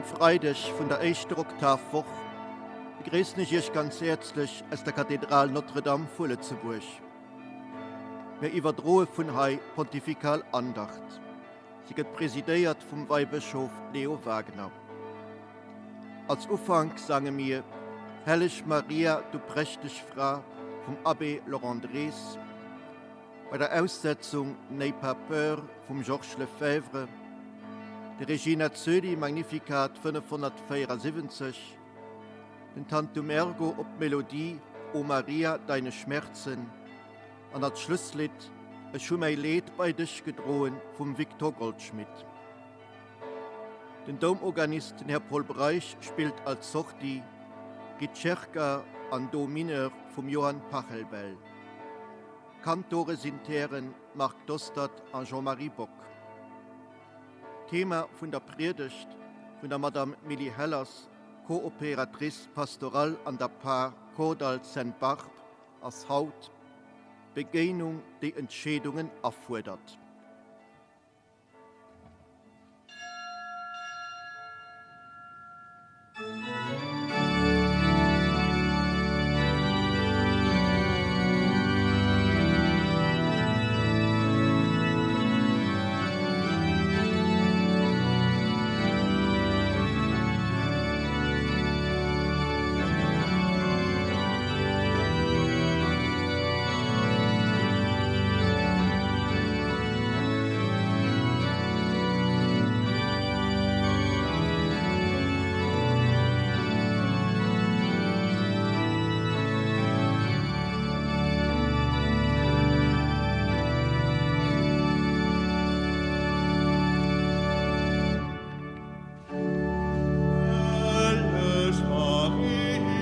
Freideg vun der éischter Oktavwoch begréissen ech Iech ganz häerzlech aus der Kathedral Notre-Dame vu Lëtzebuerg. Mir iwwerdroe vun hei d'Pontifikal Andacht. Si gëtt presidéiert vum Weibëschof Leo Wagener. Als Ufank sange mir Helleg Maria, du prächteg Fra vum Abbé Laurent Drees, bei der Aussetzung N'aie pas peur vum Georges Lefebvre, de Regina Coeli Magnificat 574, den Tantum Ergo op d'Melodie O Maria, deine Schmerzen an als Schlusslidd Ech hu mäi Leed bei dech gedroen vum Victor Goldschmidt. Den Doumorganist, den Här Paul Breisch, spillt als Sortie Ricerca an Do Mineur vum Johann Pachelbel. Kantore sinn d'Hären Marc Dostert a Jean-Marie Bock. D'Thema vun der Priedegt vun der Madame Milly Hellers, Coopératrice pastorale an der Par Kordall Sainte-Barbe, ass haut, Begéinung, déi Entscheedungen erfuerdert. Helleg Maria,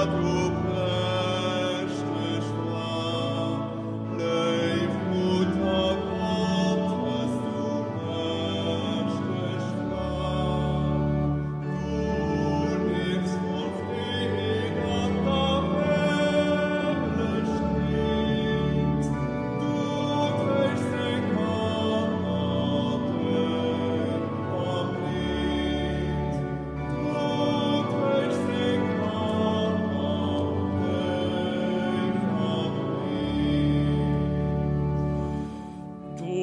du prächteg Fra, léif Mutter Gottes, du mächteg Fra, du liefs voll Freed an der Herrlechkeet, du tréischs deng Kanner déif am Leed, du tréischs deng Kanner déif am Leed. Du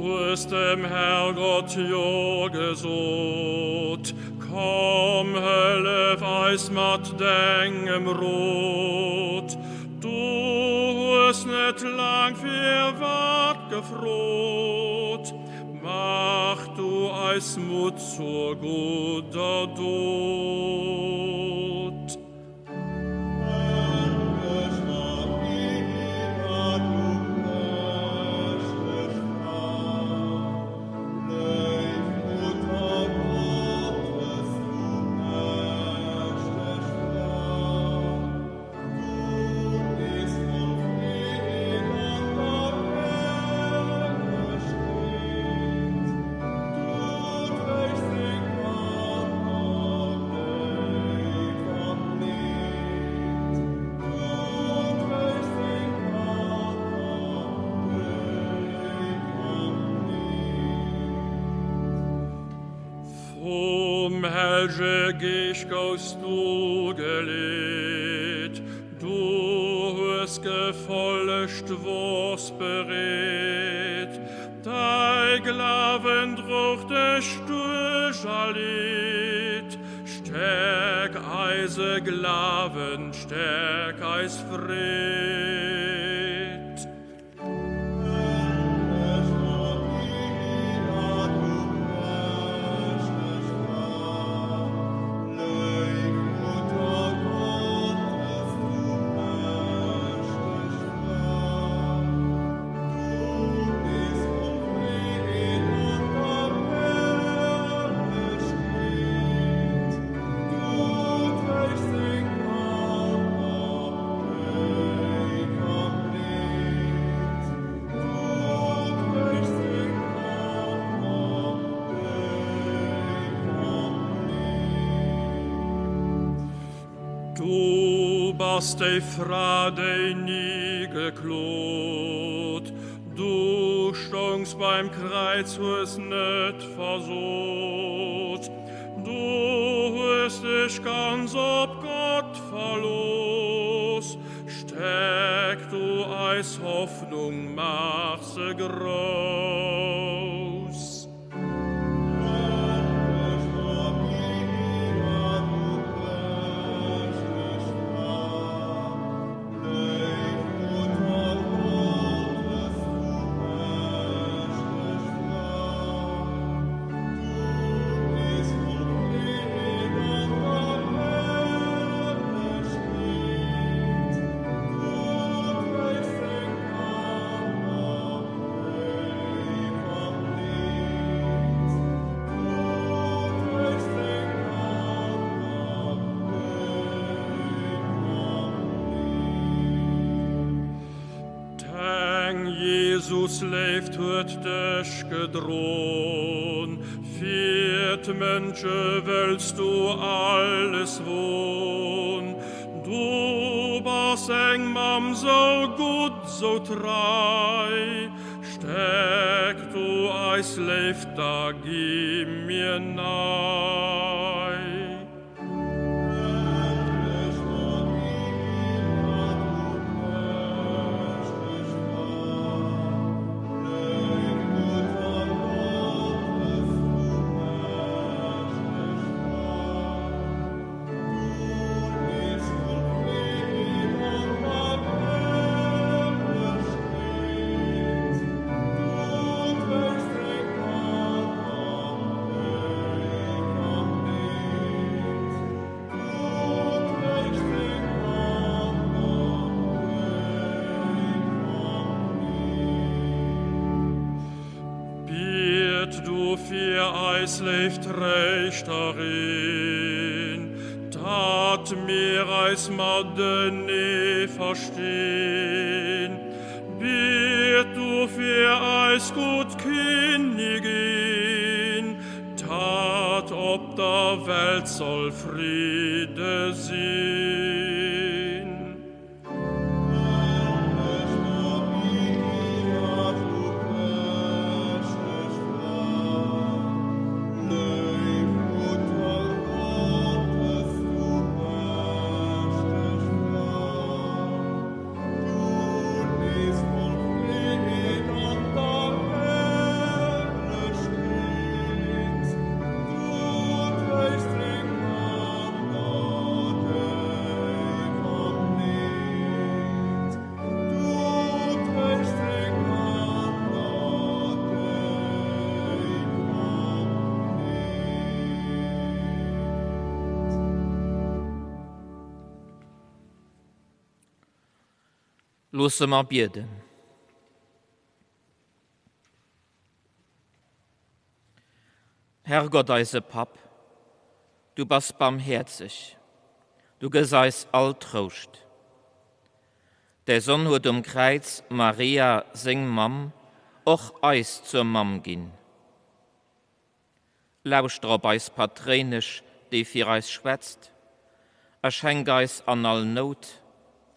hues dem Herrgott Jo gesot, Komm, hëllef eis mat dengem Rot. Du hues net laang firwat gefrot, Mach du eis Mut zur gudder Dot. Helleg Maria, du prächteg Fra, léif Mutter Gottes, du mächteg Fra, Vum Hell'ge Geescht goufs du geleet, Du hues gefollegt wors bereet, Däi Glawen droch dech duerch all Leed. Stäerk eise Glawen, stäerk eis Freed. Helleg Maria, du prächteg Fra, léif Mutter Gottes, du mächteg Fra, du bis voll Freed an der Herrlechkeet, du trägst deng Kanner déif am Leed, du trägst deng Kanner déif am Leed. Du bass déi Fra, déi ni geklot, du stoungs beim Kräiz, hues net versot. Du hues dech ganz op Gott verlooss, Stäerk du eis Hoffnung, maach se grouss. Deng Jesus-Léift huet dech gedron, Fir d'Mënsche wëlls du alles won. Du bass eng Mamm sou gutt, sou trei, Stäerk du eis Léift, da gi mir nei. Biet du fir eis, léif Tréischterin, datt mir eis matenee verstinn. Biet du fir eis, gutt Kinnigin, Datt op der Welt soll Fridde sinn. Loosse mer bieden. Herrgott, eise Papp, du bass barmhäerzeg, du gëss eis all Trouscht. Däi Sonn huet um Kräiz Maria, seng Mamm, och eis zur Mamm ginn. Lauschter op eis Patréinesch, déi fir eis schwätzt, a schenk eis an all Nout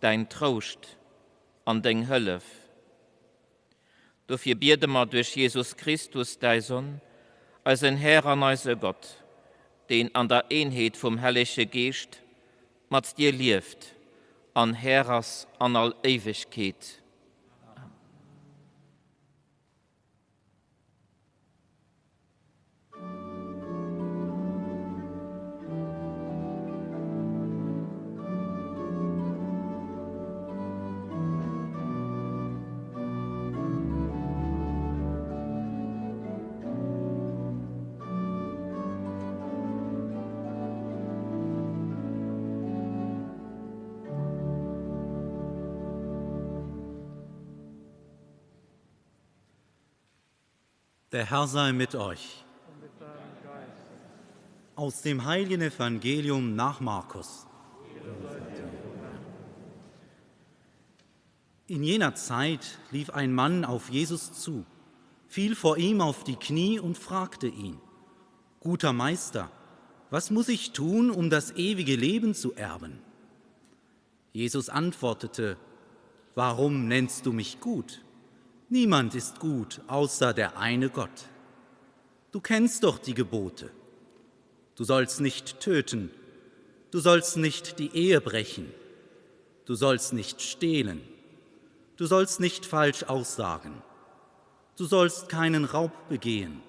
däin Trouscht an deng Hëllef. Dofir biede mer duerch Jesus Christus, däi Sonn, eisen Här an eise Gott, deen an der Eenheet vum Hellege Geescht mat dir lieft an Här ass an all Éiwegkeet. Amen. Der Herr sei mit euch. Aus dem heiligen Evangelium nach Markus. In jener Zeit lief ein Mann auf Jesus zu, fiel vor ihm auf die Knie und fragte ihn: Guter Meister, was muss ich tun, um das ewige Leben zu erben? Jesus antwortete: Warum nennst du mich gut? Niemand ist gut außer der eine Gott. Du kennst doch die Gebote. Du sollst nicht töten, du sollst nicht die Ehe brechen, du sollst nicht stehlen, du sollst nicht falsch aussagen, du sollst keinen Raub begehen,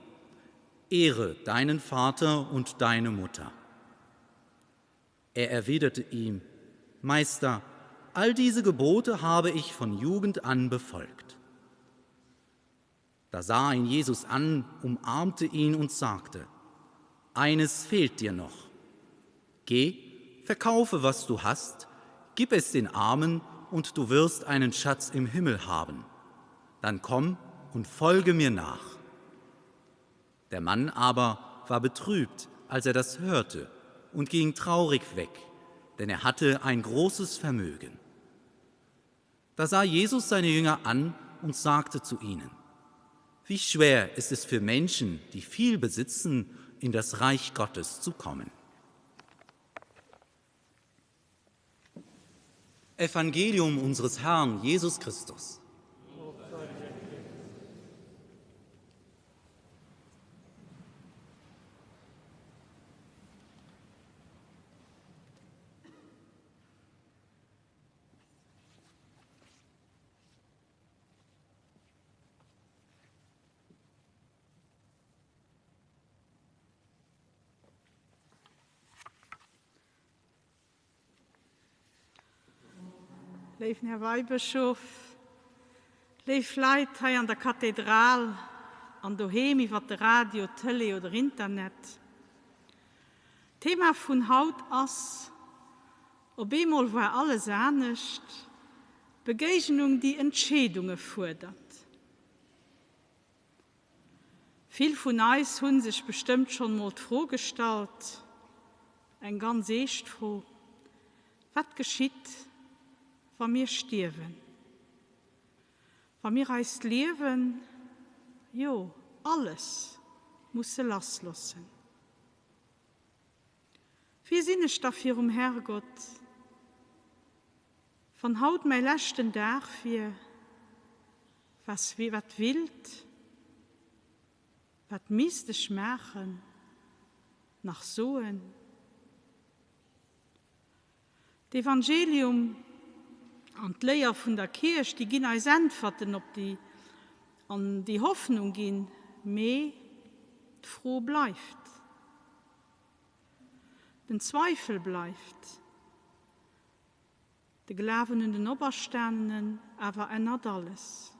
ehre deinen Vater und deine Mutter. Er erwiderte ihm: Meister, all diese Gebote habe ich von Jugend an befolgt. Da sah ihn Jesus an, umarmte ihn und sagte: Eines fehlt dir noch. Geh, verkaufe, was du hast, gib es den Armen, und du wirst einen Schatz im Himmel haben. Dann komm und folge mir nach. Der Mann aber war betrübt, als er das hörte, und ging traurig weg, denn er hatte ein großes Vermögen. Da sah Jesus seine Jünger an und sagte zu ihnen: Wie schwer ist es für Menschen, die viel besitzen, in das Reich Gottes zu kommen. Evangelium unseres Herrn Jesus Christus. Léiwen Här Weibëschof, léif Leit hei an der Kathedral an doheem iwwer de Radio, Tëlee oder Internet. D'Thema vun haut ass Op eemol war alles anescht, Begéignung, déi Entscheedunge fuerdert. Vill vun eis hu sech bestëmmt schonn mol d'Fro gestallt, eng ganz eescht Fro, Wat geschitt, wa mir stierwen? Wa mir eist Liewen, jo alles, musse lassloossen? Wie sinn ech da virum Herrgott, wann haut mäi leschten Dag wier? Was, wat willt, wat misst ech maachen, nach soen? D'Evangelium an d'Léier vun der Kierch, déi ginn eis Äntwerten op déi an déi Hoffnung ginn, mee d'Fro bleift. Den Zweifel bleift. De Glawen un den Operstanenen awer ännert alles.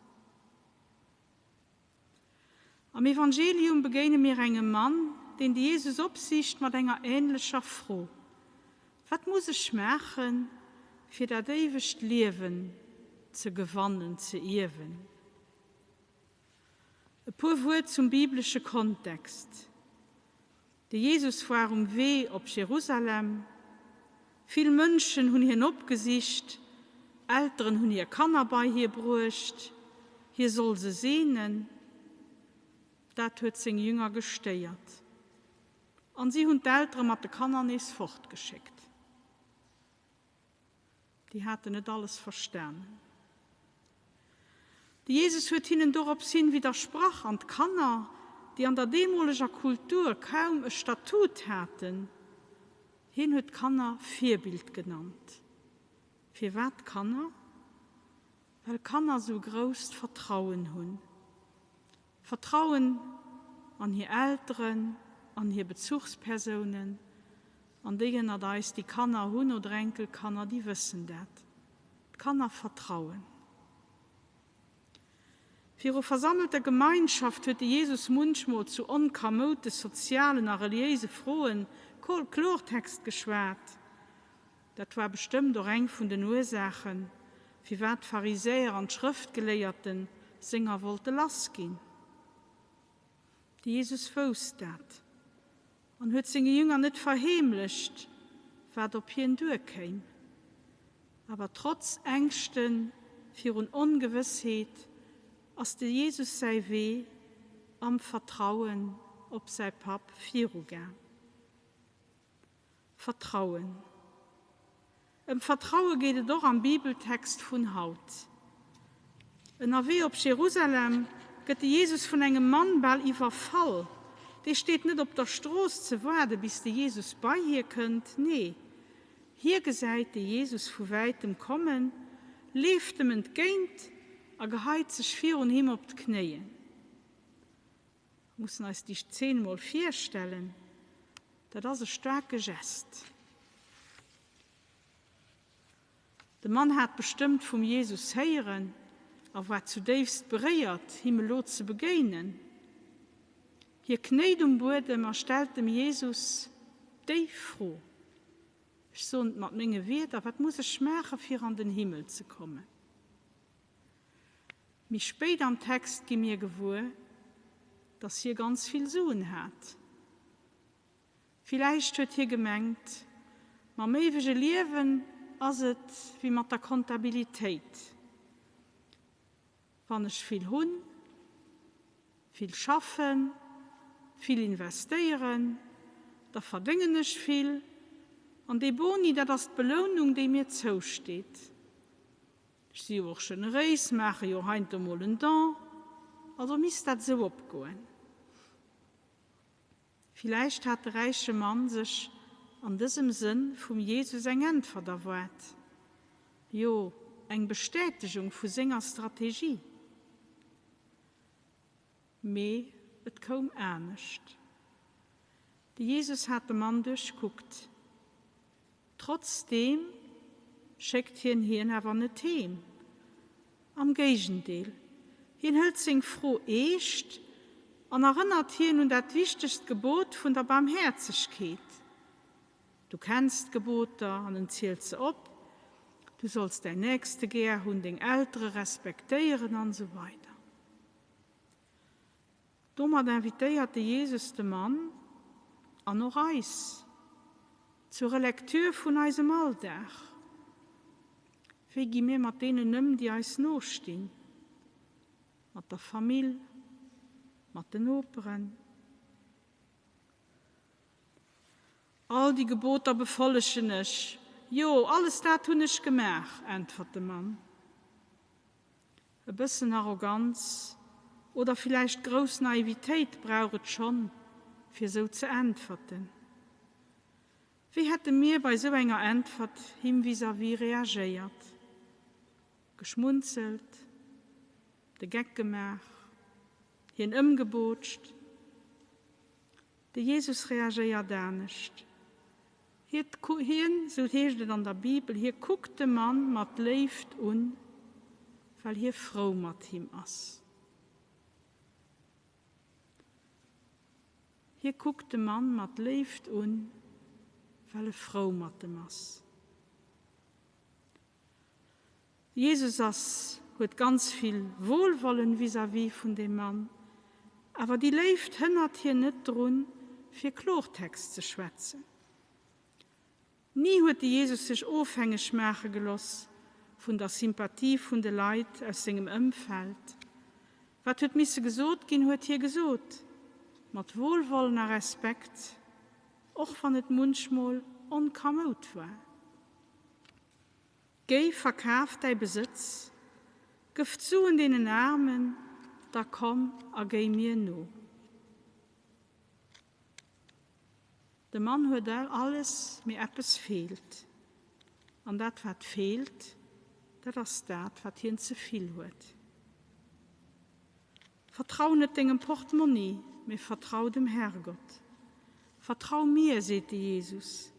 Am Evangelium begéine mir engem Mann, deen de Jesus opsicht mat enger änlecher Fro, Wat muss ech maachen, fir dat éiwegt Liewen ze gewannen, ze ierwen? E puer Wuert zum biblesche Kontext, De Jesus war um Wee op Jerusalem. Vill Mënschen hunn hien opgesicht, Elteren hunn hir Kanner bei hie bruecht, hie soll se seenen. Dat huet seng Jünger gestéiert an si hunn d'Eltere mat de Kanner nees fortgeschéckt. Déi haten net alles verstanen. De Jesus huet hinnen dorops hin widdersprach an d'Kanner, déi an der deemoleger Kultur kaum e Statut haten, hien huet d'Kanner Virbild genannt. Firwat d'Kanner? Well Kanner sou grousst Vertrauen hunn. Vertrauen an hir Elteren, an hir Bezuchspersounen, an déi ënnert eis, déi Kanner hunn oder Enkelkanner, déi wëssen dat. D'Kanner vertrauen. Viru versammelter Gemeinschaft huet de Jesus munchmol zu onkamoute sozialen a reliéise Froen Klortext geschwat. Dat war bestëmmt och eng vun den Ursaachen, firwat d'Pharisäer an d'Schrëftgeléierten senger wollte lass ginn. De Jesus wousst dat an huet senge Jünger net verheemlecht, wat op hien duerkéim. Awer trotz Ängschte virun Ongewëssheet ass de Jesus säi Wee am Vertrauen op säi Papp virugaang. Vertrauen. Ëm Vertraue geet et och am Bibeltext vun haut. Ënnerwee op Jerusalem gëtt de Jesus vun engem Mann bal iwwerfall, Dee steet net op der Strooss ze waarde bis de Jesus bei hie kënnt, nee, hie gesäit de Jesus vu wäitem kommen, leeft em entgéint a geheit sech virun him op d'Knéien. Mir mussen eis déi Zeen emol virstellen, dat ass e staarke Gest. De Mann hat bestëmmt vum Jesus héieren a war zudéifst beréiert, him elo ze begéinen. Hie knéit um Buedem a stellt dem Jesus déi Fro, Ech soen et mat menge Wierder, Wat muss ech maachen, fir an den Himmel ze kommen? Méi spéit am Text gi mir gewuer, dass hie ganz vill Suen hat. Villäicht huet hie gemengt, mam éiwege Liewen ass et wéi mat der Kontabilitéit, Wann ech vill hunn, vill schaffen, vill investéieren, da verdéngen ech vill, an dee Boni, dat ass d'Belounung, déi mir zousteet. Ech si jo och generéis, maache jo heiansdo mol en Don, also misst dat esou opgoen. Villäicht hat de räiche Mann sech an dësem Sënn vum Jesus eng Äntwert erwaart, jo, eng Bestätegung vu senger Strategie. Mee et koum anescht. De Jesus hat de Mann duerchkuckt. Trotzdeem schéckt hien hien awer net heem. Am Géigendeel, hien hëlt seng Fro eescht an erënnert hien un dat wichtegst Gebot vun der Barmhäerzegkeet, Du kenns d'Geboter, an en zielt se op, Du solls däin Nächste gär hunn, deng Eltere respektéieren an esou weider. Domat invitéiert de Jesus de Mann, an och eis, zur Relecture vun eisem Alldag. Wéi gi mir mat deenen ëm, déi eis no stinn? Mat der Famill, mat den Noperen? All déi Geboter befollegen ech, jo, alles dat hunn ech gemaach, äntwert de Mann. E bëssen Arroganz oder villäicht grouss Naivitéit brauch et schonn, fir sou ze äntwerten. Wéi hätte mir bei sou enger Äntwert him vis-à-vis reagéiert? Geschmunzelt? De Geck gemaach? Hien ëmgebootscht? De Jesus reagéiert anescht. Hien, sou heescht et an der Bibel, hie kuckt de Mann mat Léift un, well hie frou mat him ass. Hie kuckt de Mann mat Léift un, well e frou mat em ass. Jesus ass, huet ganz vill Wohlwollen vis-à-vis vun deem Mann, awer déi Léift hënnert hien net drun, fir Klortext ze schwätzen. Ni huet de Jesus sech ofhängeg maache geloss vun der Sympathie vun de Leit aus sengem Ëmfeld. Wat huet misse gesot ginn, huet hie gesot, mat Wohlwollen a Respekt, och wann et munchmol onkamoud war. Géi, verkaf däi Besëtz, gëff d'Suen deenen Aarmen, da komm a géi mir no. De Mann huet alles, mee eppes feelt. An dat, wat feelt, dat ass dat, wat hien ze vill huet. Vertrau net dengem Portmonni, mee vertrau dem Herrgott. Vertrau mir, seet de Jesus,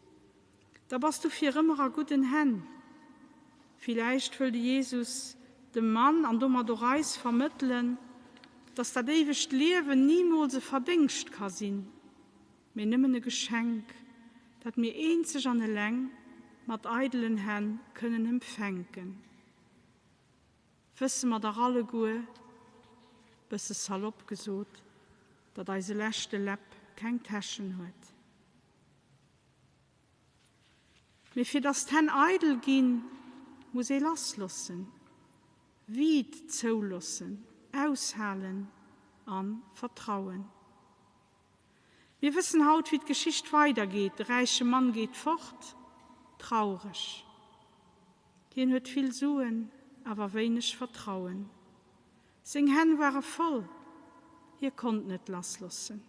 da bass du fir ëmmer a gudden Hänn. Villäicht wëll de Jesus dem Mann an domat och eis vermëttelen, dass dat éiwegt Liewen nimools e Verdéngscht ka sinn, mee nëmmen e Geschenk, dat mir eenzeg an eleng mat eidelen Hänn kënnen empfänken. Wësse mer dach alleguer, bësse salopp gesot, datt eise leschte Läpp keng Täschen huet. Mee fir datt d'Hänn eidel ginn, muss ee lassloossen, Vide zouloossen, aushalen a vertrauen. Mir wëssen haut, wéi d'Geschicht weidergeet, De räiche Mann geet fort, traureg. Hien huet vill Suen, awer wéineg Vertrauen. Seng Hänn ware voll, hie konnt net lassloossen.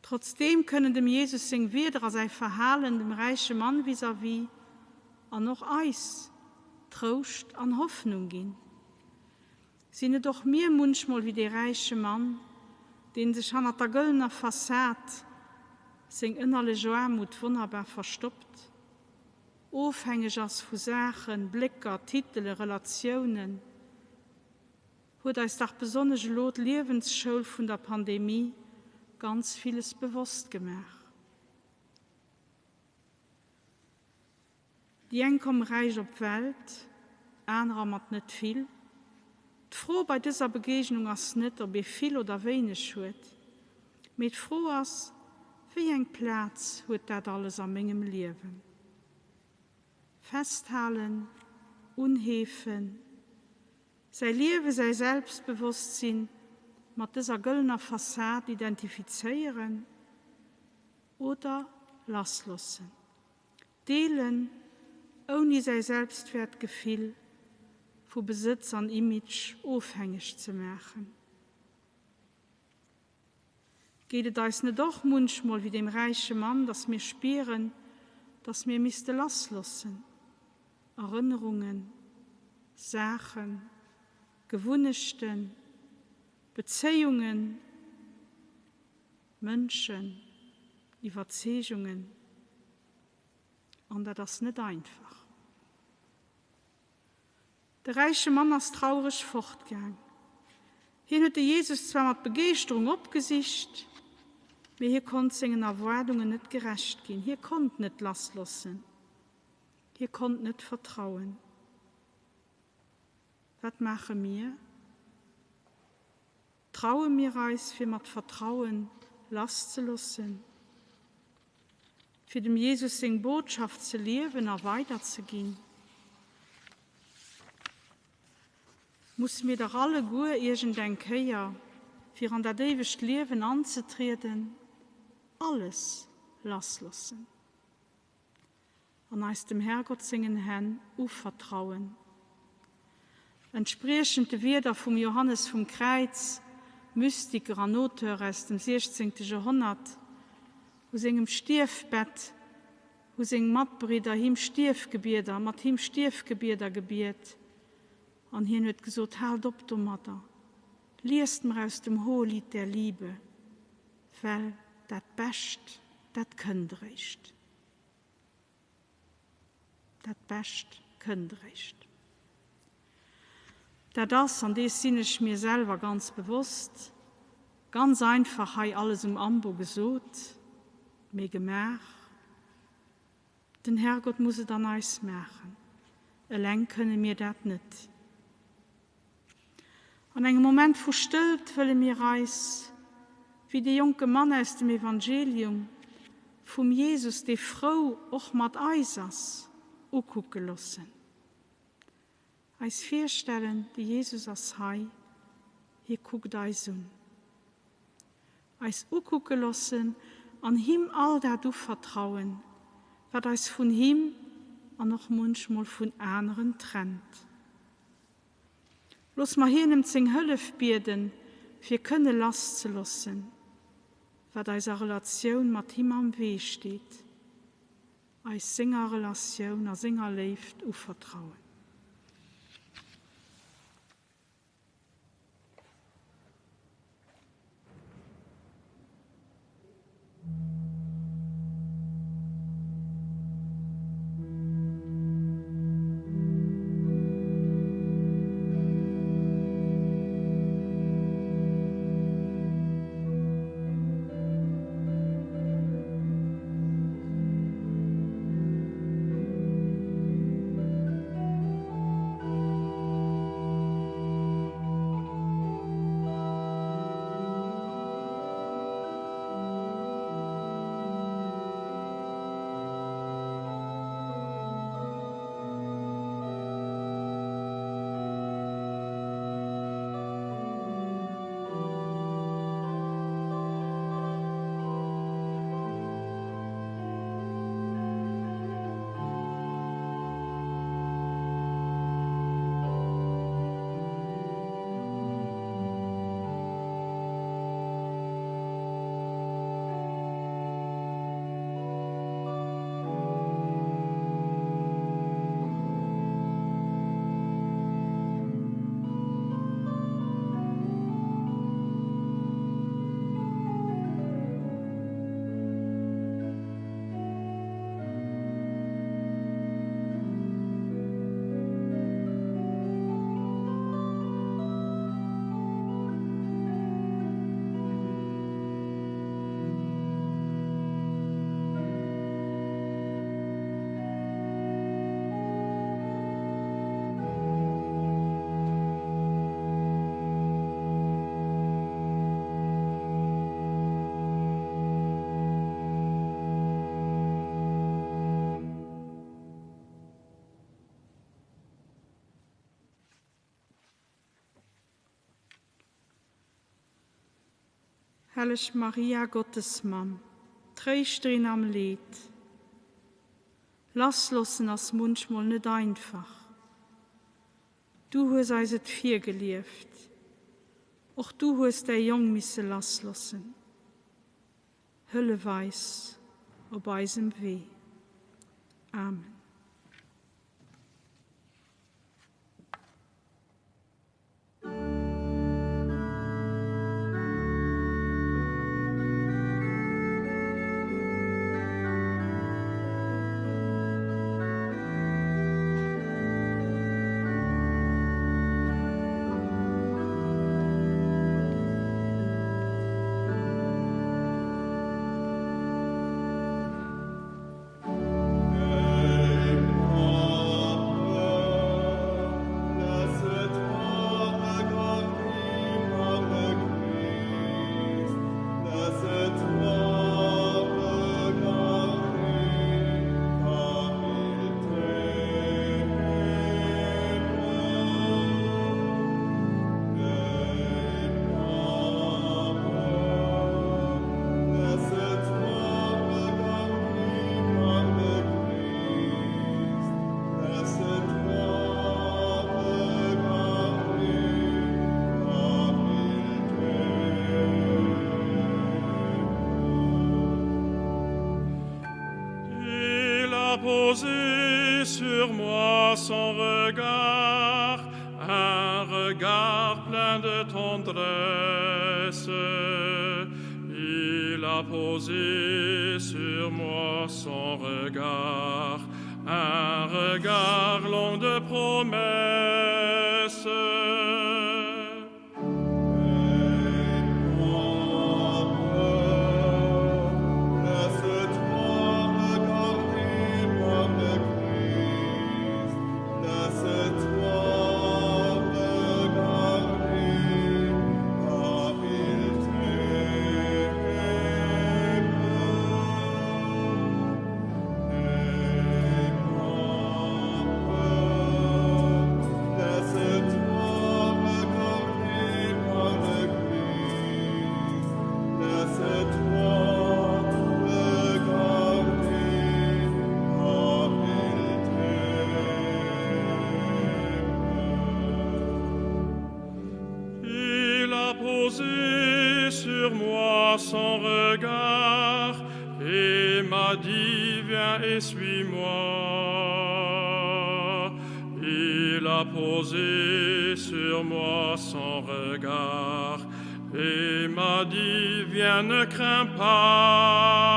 Trotzdeem kënnen dem Jesus seng Wierder a säi Verhalen dem räiche Mann vis-à-vis an och eis Trouscht an Hoffnung ginn. Sinn net och mir munchmol wéi dee räiche Mann, deen sech hannert der gëllener Fassad seng ënnerlech Aarmut wonnerbar verstoppt, ofhängeg ass vu Saachen, Blécker, Titele, Relatiounen? Huet eis dach besonnesch elo d'Liewensschoul vun der Pandemie ganz villes bewosst gemaach. Déi eng komme räich op d'Welt, anerer mat net vill. D'Fro bei dëser Begegnung ass net, ob ee vill oder wéineg huet, mee d'Fro ass, Wéi eng Plaz huet dat alles a mengem Liewen? Festhalen, unheefen, säi Liewe, säi Selbstbewosstsinn mat dëser gëllener Fassad identifizéieren oder lassloossen. Deelen, ouni säi Selbstwäertgefill vu Besëtz an Image ofhängeg ze maachen. Geet et eis net och munchmol wéi deem räiche Mann, dass mir spieren, dass mir misste lassloossen? Erënnerungen, Saachen, Gewunnechten, Bezéiungen, Mënschen, Iwwerzeegungen, an dat ass net einfach. De räiche Mann ass traureg fortgaang. Hien huet de Jesus zwar mat Begeeschterung opgesicht, mee hie konnt sengen Erwaardungen net gerecht ginn. Hie konnt net lassloossen. Hie konnt net vertrauen. Wat maache mir? Traue mir eis, fir mat Vertrauen lasszelossen, fir dem Jesus seng Botschaft ze liewen a weiderzeginn? Musse mir dach alleguer iergendeng Kéier, fir an dat éiwegt Liewen anzetrieden, alles lasslossen an eis dem Herrgott sengen Hänn uvertrauen. Entspriechend de Wierder vum Johannes vum Kräiz, Mystiker an Auteur aus dem 16. Joerhonnert, U sengem Stierfbett hu seng Matbridder him Stierfgebieder, mat him Stierfgebieder gebiet, an hien huet gesot, Haalt op domadder, liest mer aus dem Hohelied der Liebe, well dat Bescht, dat kënnt eréischt. Dat Bescht kënnt eréischt. Dat ass, an dees sinn ech mir selwer ganz bewosst, ganz einfach hei alles um Ambo gesot, mee gemaach, den Herrgott muss et an eis maachen, eleng kënne mir dat net. An engem Moment vu Stëllt wëlle mir eis, wéi dee jonke Mann aus dem Evangelium, vum Jesus, dee frou och mat eis ass, ukucke loossen. Eis virstellen, de Jesus ass hei, hie kuckt eis un. Eis ukucke loossen an him all dat uvertrauen, wat eis vun him an och munchmol vun aneren trennt. Looss mer hien ëm seng Hëllef bieden, fir kënne lasszelossen, wat eiser Relatioun mat him am Wee steet, eis senger Relatioun a senger Léift uvertrauen. Helleg Maria, Gottesmamm, Tréischterin am Leed, Lassloossen ass munchmol net einfach. Du hues eis et virgelieft. Och du hues däi Jong misse lassloossen. Hëllef eis op eisem Wee. Amen. Il a posé sur moi son regard, un regard plein de tendresse. Il a posé sur moi son regard, un regard long de promesses. Il a posé sur moi son regard et m'a dit viens et suis-moi. Il a posé sur moi son regard et m'a dit viens ne crains pas.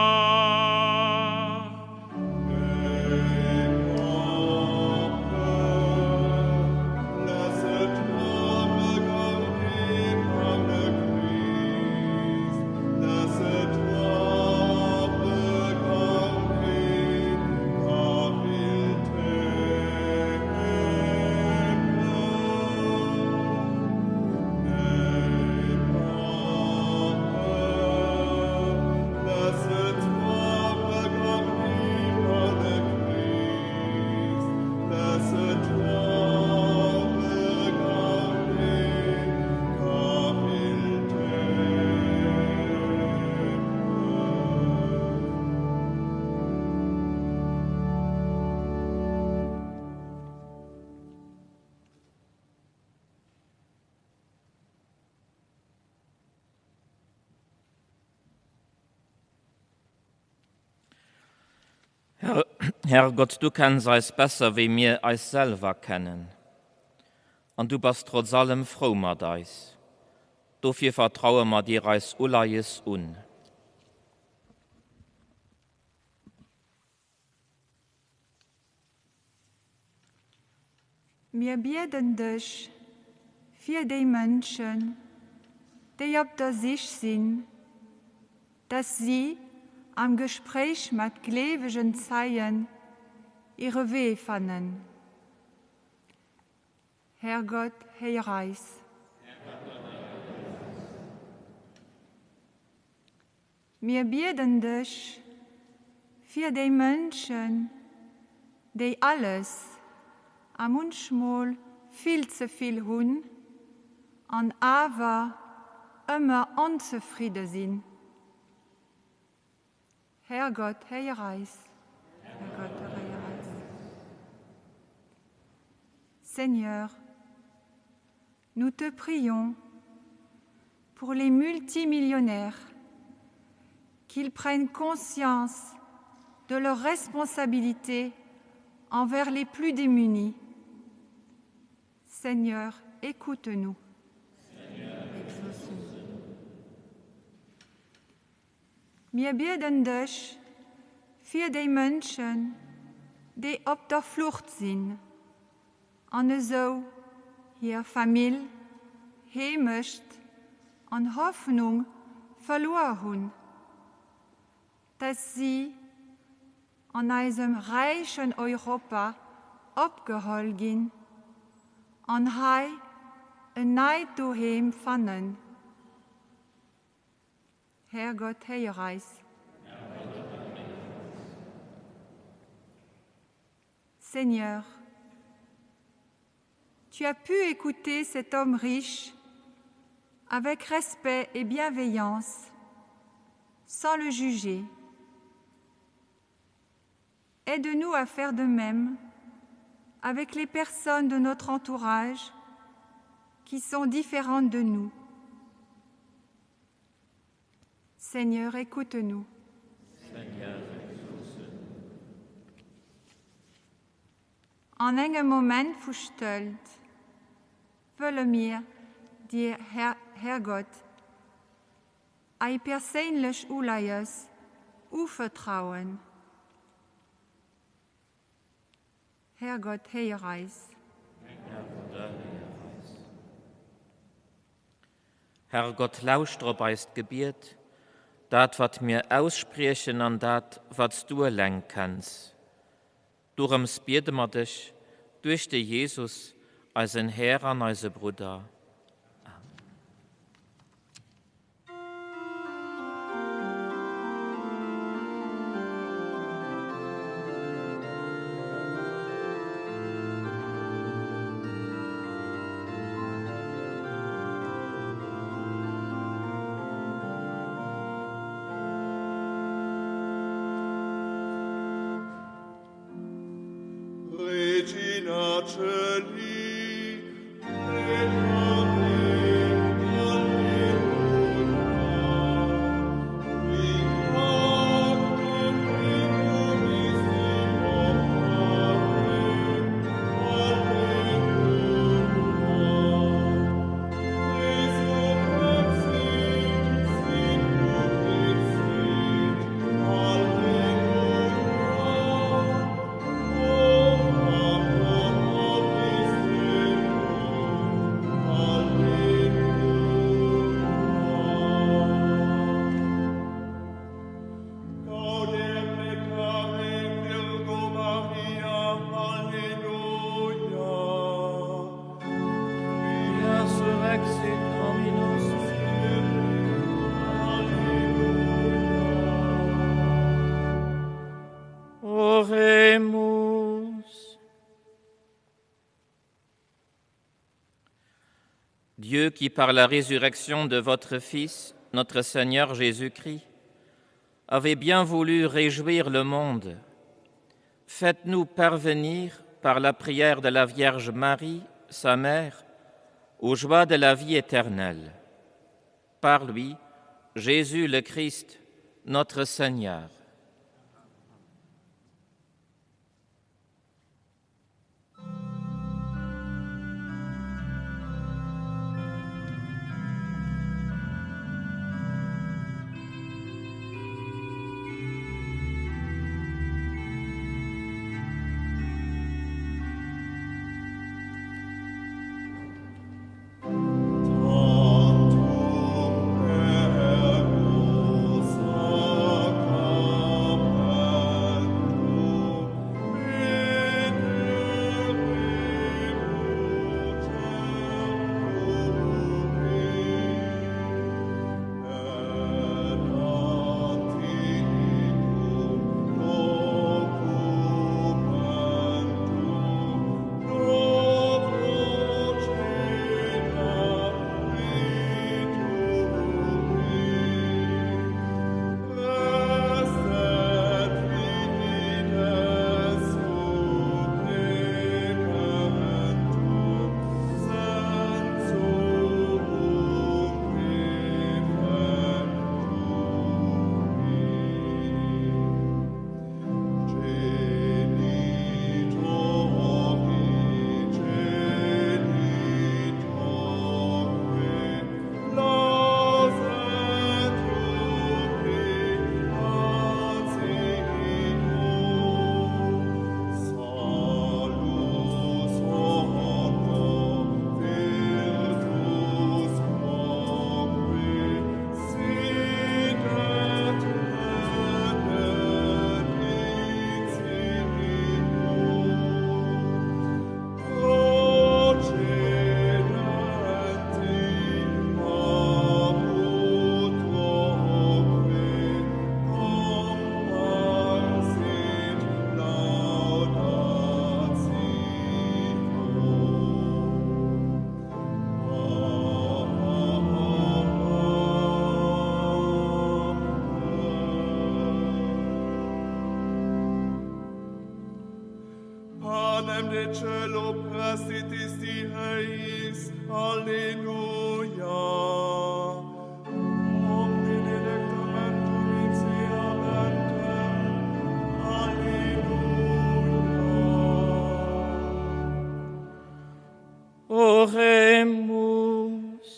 Herr Gott, du kenns eis besser, wéi mir eis selwer kennen. An du bass trotz allem frou mat eis. Dofir vertraue mer dir eis Uleies un. Mir bieden dech fir déi Mënschen, déi op der Sich sinn, dass si am Gespréich mat gleewegen Zeien hire Wee fannen. Herrgott, héier eis. Mir bieden dech fir déi Mënschen, déi alles a munchmol vill ze vill hunn an awer. ëmmer onzefridde sinn. Herrgott, héier eis. Herrgott, héier eis. Seigneur, nous te prions pour les multimillionnaires, qu'ils prennent conscience de leur responsabilité envers les plus démunis. Seigneur, écoute-nous. Mir bieden dech fir déi Mënschen, déi op der Flucht sinn an esou hir Famill, Heemecht an Hoffnung verluer hunn, dass si an eisem räichen Europa opgeholl ginn an hei en neit Doheem fannen. Härgott, héier eis. Seigneur, tu as pu écouter cet homme riche avec respect et bienveillance, sans le juger. Aide-nous à faire de même avec les personnes de notre entourage qui sont différentes de nous. Seigneur, écoute-nous. An engem Moment vu Stëllt wëlle mir dir, Här, Härgott, ei perséinlech Uleies uvertrauen. Härgott, héier eis. Herrgott, lauschter op eist Gebiet, dat wat mir ausspriechen an dat wat s du eleng kenns. Dorëms biede mer dech duerch de Jesus, eisen Här an eise Brudder. Regina Celi, Oremus. Dieu qui par la résurrection de votre Fils, notre Seigneur Jésus-Christ, avait bien voulu réjouir le monde, faites-nous parvenir par la prière de la Vierge Marie, sa mère, aux joies de la vie éternelle. Par lui, Jésus le Christ, notre Seigneur. Tantum ergo sacramentum. de celo praestitisti eis. Alleluia. Omne delectamentum in se habentem. Alleluia. Oremus.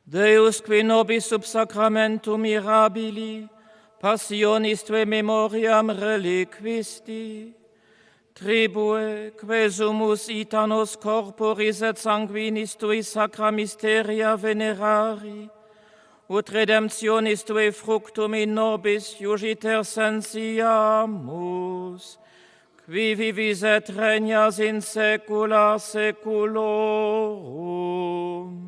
Deus qui nobis sub sacramentum mirabili passionis tue memoriam reliquisti, tribue quae sumus ita nos corporis et sanguinis tui sacra mysteria venerari, ut redemptionis tuae fructum in nobis iugiter sensiamus, qui vivis et regnas in saecula saeculorum.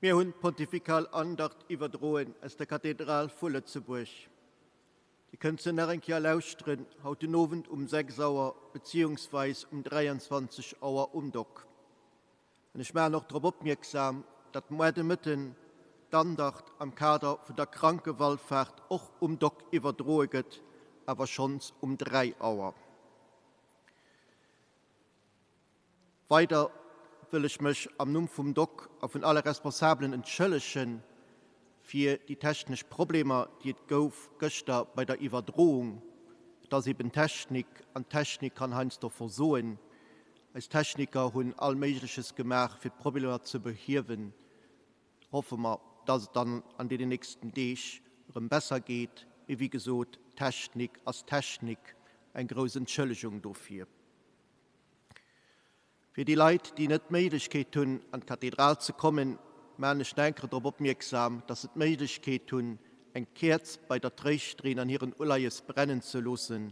Mir hunn d'Pontifikal Andacht iwwerdroen aus der Kathedral vu Lëtzebuerg. Dir kënnt se nach eng Kéier lauschteren haut den Owend um 6 Auer beziehungsweis um 23 Auer um Dock. An ech maachen och drop opmierksam, datt muar de Mëtten d'Andacht am Kader vun der Krankewallfahrt och um Dock iwwerdroe gëtt, awer schonns um 3 Auer. Weider wëll ech mech am Numm vum Doc a vun alle Responsabelen entschëllege fir déi technesch Problemer, déi et gouf gëschter bei der Iwwerdroung. Et ass eben Technik an d'Technik kann heiansdo versoen. Eis Techniker hunn all Méigleches gemaach, fir d'Problemer ze behiewen. Hoffe mer, dass et dann an deenen nächsten Deeg erëm besser geet. Mee wéi gesot, Technik ass Technik. Eng grouss Entschëllegung dofir. Fir déi Leit, déi net d'Méiglechkeet hunn, an d'Kathedral ze kommen, maachen ech nach eng Kéier drop opmierksam, dass se d'Méiglechkeet hunn, eng Käerz bei der Tréischterin an hiren Uleies brennen ze loossen.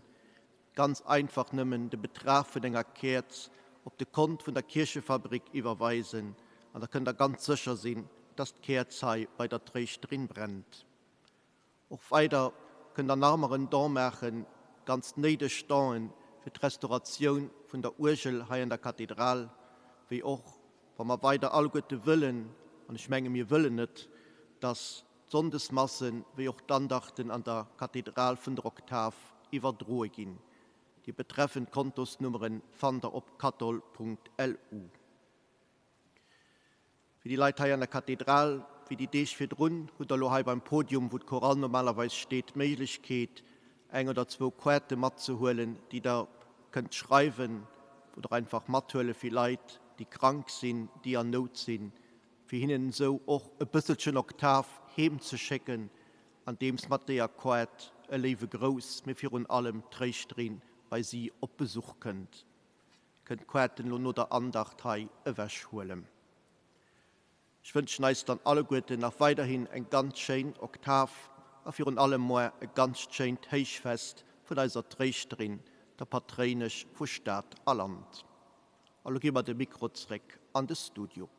Ganz einfach nëmmen de Betrag vun enger Käerz op de Kont vun der Kierchefabrik iwwerweisen an da kënnt der ganz sécher sinn, dass d'Käerz hei bei der Tréischterin brennt. Och weider kënnt der nach ëmmer en Don maachen, ganz néideg Donen fir d'Restauratioun vun der Uergel hei an der Kathedral, wéi och, wa mer weider alleguerte wëllen, an ech menge mir wëllen et, dass d'Sonndesmassen wéi och d'Andachten an der Kathedral vun der Oktav iwwerdroe ginn. Déi betreffend Kontosnummere fannt der op kathol.lu. Fir déi Leit hei an der Kathedral, wéi déi Deeg virdrun, hutt der elo hei beim Podium, wou d'Chorale normalerweis steet, d'Méiglechkeet, eng oder zwou Quête matzehuelen, déi der kënnt schreiwen oder einfach mathuele fir Leit, déi krank sinn, déi an Nout sinn, fir hinnen esou och e bësselchen Oktav heem ze schécken, andeems mat deeër Quête e léiwe Grouss, mee virun allem d'Tréischterin bei si op Besuch kënnt. Kënnt d'Quaarten elo no der Andacht hei ewech huelen. Ech wënschen eis dann alleguerten nach weiderhin eng ganz schéin Oktav a virun allem moar e ganzt schéint Héichfest vun eiser Tréischterin, der Patréinesch vu Stad a Land. A lo gi mer de Mikro zréck an de Studio.